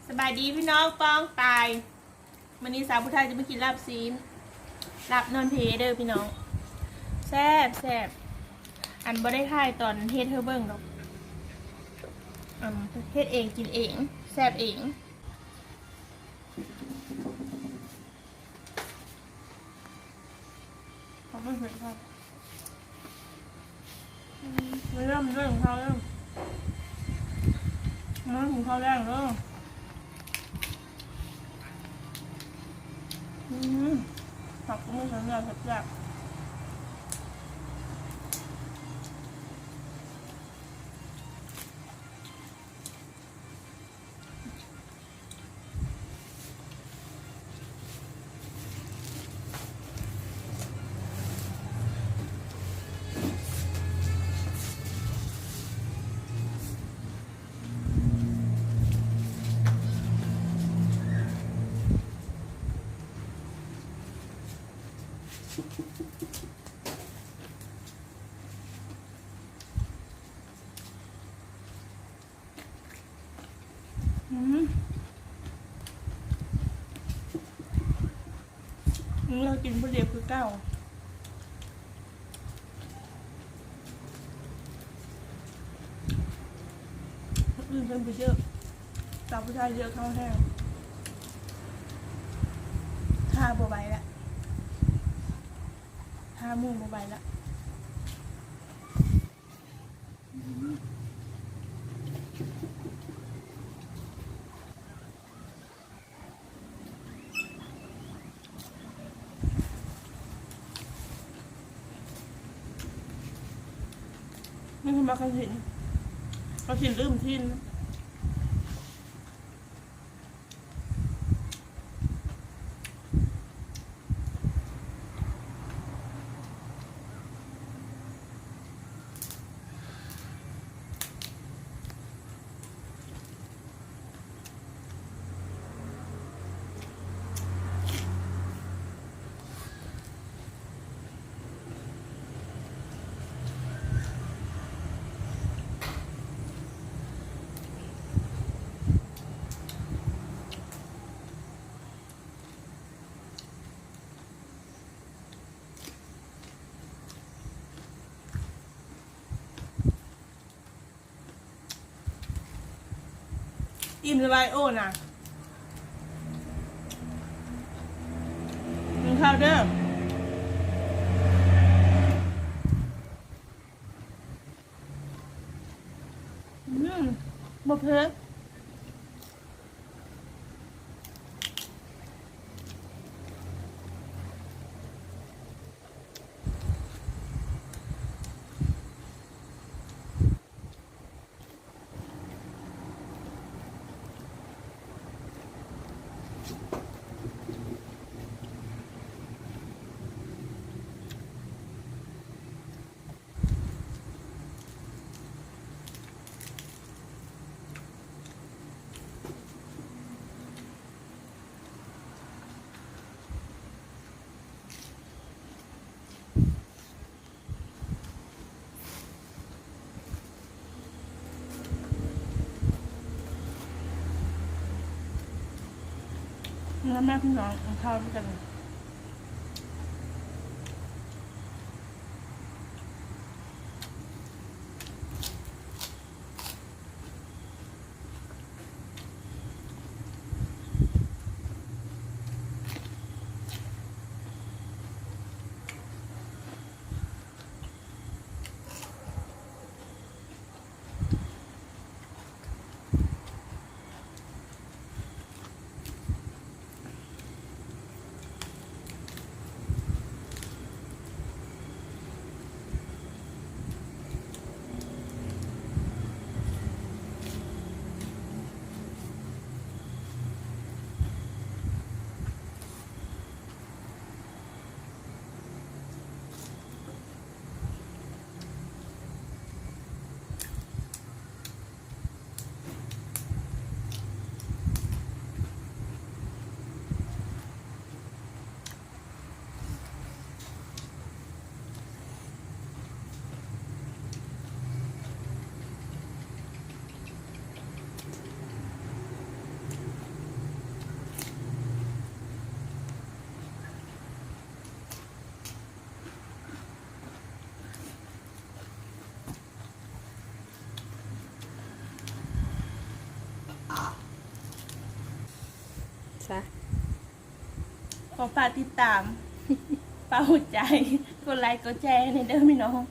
ສະບາຍດີພີ່ນ້ອງປ້ອງປາຍ. ມື້ນີ້ສາວຜູ້ໄທຈະມາກິນລາບຊີ້ນ ລາບນອນເພເດີພີ່ນ້ອງ. ແຊບ ແຊບ. ອັນບໍ່ໄດ້ຖ່າຍຕອນເຮັດໃຫ້ເບິ່ງດອກ. ອັນເຮັດເອງກິນເອງ ແຊບເອງ. ຂອບຄຸນເພິ່ນຄັບ. ອືມ ມາເລີ່ມ ເລີ່ມເຂົ້າເດີ້. ມາກິນເຂົ້າແລງເດີ້. ອືມ ຜັກມື້ສັນຍາແຊບໆ. ອືມ ມື້ລາວກິນຜູ້ດຽວຄືເກົ່າ. ມື້ອື່ນເພິ່ນບໍ່ເຢີກ ສາວຜູ້ຊາຍເຢີກເຂົ້າແຮງ. ຖ້າບໍ່ໄຫວລະ ຖ້າໝູ່ບໍ່ໄຫວລະ. ນີ້ຄືໝາກກະຖິນ ກະຖິນລືມຖິ້ມ. ອີ່ມແລ້ວໄວໂອ້ນະ ກິນເຂົ້າເດີ້. ອືມ ບໍ່ເຜັດ.ມາ ມາ ພີ່ນ້ອງ ກິນເຂົ້ານຳກັນ. ມາ ຊະ ຂໍຝາກຕິດຕາມ ຝາກຫົວໃຈ ກົດໄລກົດແຊໃຫ້ແດ່ເດີພີ່ນ້ອງ.